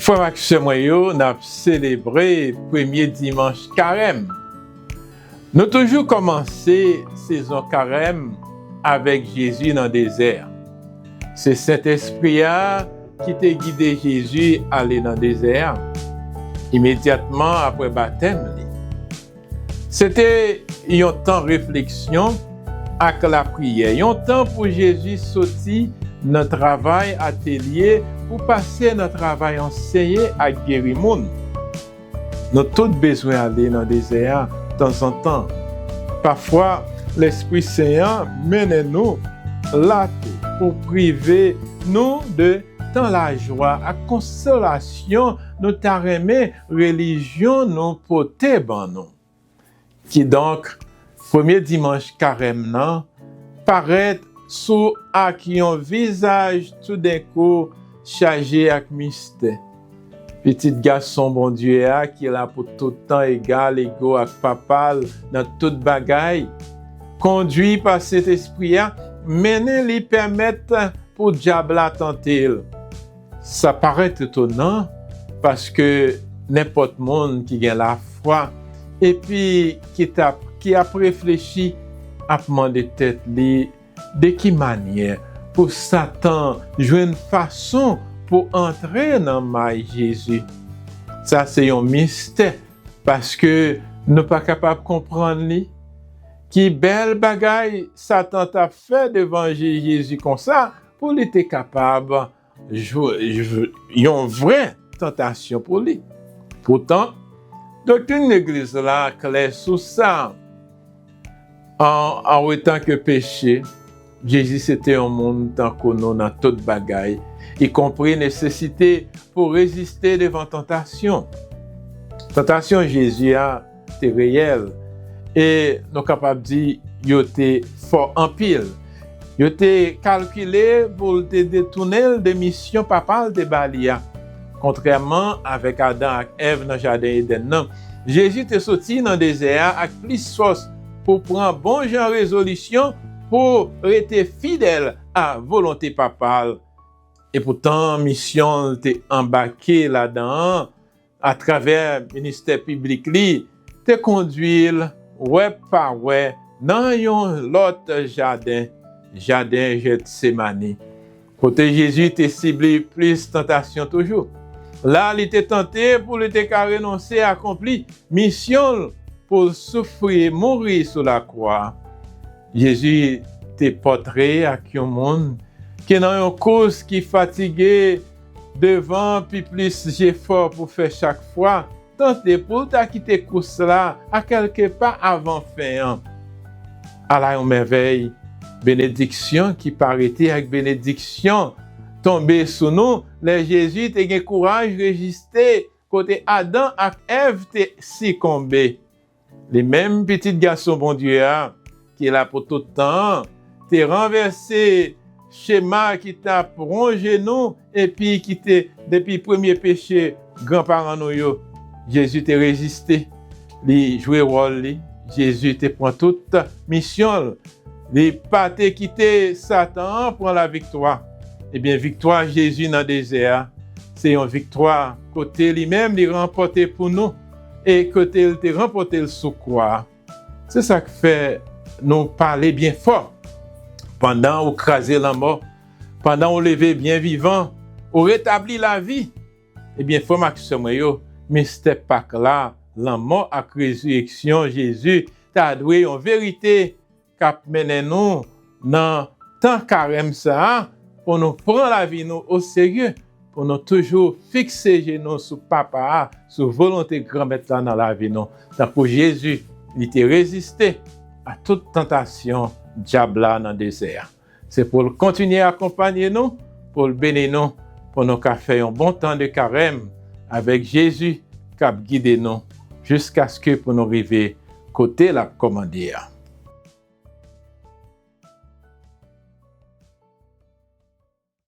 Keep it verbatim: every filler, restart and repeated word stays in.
Frè ak sè mwen yo, n ap selebre premye dimanch Karèm. Nou toujou kòmanse sezon Karèm avèk Jezi nan dezè a. Se Sentespri a ki te gide Jezi ale nan dezè a, imedyatman apre batèm li. Se te yon tan refleksyon ak lapriyè, yon tan pou Jezi soti nan travay atelye pou pase nan travay anseye ak geri moun. Nou tout bezwen ale nan dezè a tanzantan. Pafwa, Lespri Sen an mennen nou la tou pou prive nou de tan lajwa ak konsolasyon nou ta renmen relijyon nou pote ban nou. Kidonk, premye dimanch Karèm nan parèt sou ak yon vizaj toudenkou chaje ak mistè. Pitit Gason Bondye a, ki la pou tout tan, egal ego ak Papa l nan tout bagay, kondui pa Sentespri a, mennen li pèmèt pou dyab la tante l. Sa parèt etonan, paske nenpòt moun ki gen lafwa epi ki t ap, ki ap reflechi, ap mande tèt li de ki manyè pou Satan jwenn fason pou antre nan may Jezi. Sa se yon mistè, paske nou pa kapab konprann li. Ki bèl bagay Satan t ap fè devan Je-, Jezi konsa pou li te kapab jwe, jwe yon vrè tantasyon pou li. Poutan, doktrin legliz la klè sou sa. An, an etan ke peche, Jezi se te yon moun tankou nou nan tout bagay, ikonpri nesesite pou reziste devan tantasyon. Tantasyon Jezi a te reyèl, e nou kapab di yo te fò anpil. Yo te kalkile pou l te detounen l de misyon Papa l te ba li a. Kontrèman avèk Adan ak Èv nan jaden Edenn nan, Jezi te soti nan dezè a ak plis fòs pou pran bon jan rezolisyon pou rete fidèl a volonte Papa l. Epoutan, misyon l te anbake ladan an atravè ministè piblik li, te kondui l wè pa wè nan yon lòt jaden, jaden Jètsemani, kote Jezi te sib li plis tantasyon toujou. La, li te tante pou li te ka renonse akonpli misyon l pou l soufri, mouri sou lakwa. Jezi te pòtre ak yon moun ki nan yon kous ki fatige devan pi plis jefò pou fè chak fwa, tante pou l ta kite kous la a kèlke pa avan fen an. Ala yon mèvèy, benediksyon ki pa rete ak benediksyon tonbe sou nou lè Jezi te gen kouraj reziste kote Adan ak Èv te sikonbe. Li menm, Pitit Gason Bondye a, ki la pou tout tan an, te ranvèse chema ki t ap wonje nou epi ki te, depi premye peche granparan nou yo. Jezi te reziste. Li jwe wòl li. Jezi te pran tout misyon l. Li pa te kite Satan an pran laviktwa. Ebyen, viktwa Jezi nan dezè a, se yon viktwa kote li menm li ranpòte pou nou e kote l te ranpòte l sou kwa a. Se sa k fè nou pale byen fò. Pandan ou kraze lanmò, pandan ou leve byen vivan, ou retabli lavi. Ebyen, frè m ak sè mwen yo, mistè Pak la, lanmò ak rezireksyon Jezi, ta dwe yon verite k ap mennen nou nan tan karèm sa a pou nou pran lavi nou oserye, pou nou toujou fikse je nou sou Papa a, sou volonte Granmèt la nan lavi nou. Tankou Jezi, li te reziste a tout tantasyon dyab la nan dezè a. Se pou l kontinye akonpanye nou, pou l beni nou, pou nou ka fè yon bon tan de karèm avèk Jezi k ap gide nou jiskaske pou nou rive kote l ap kòmande a.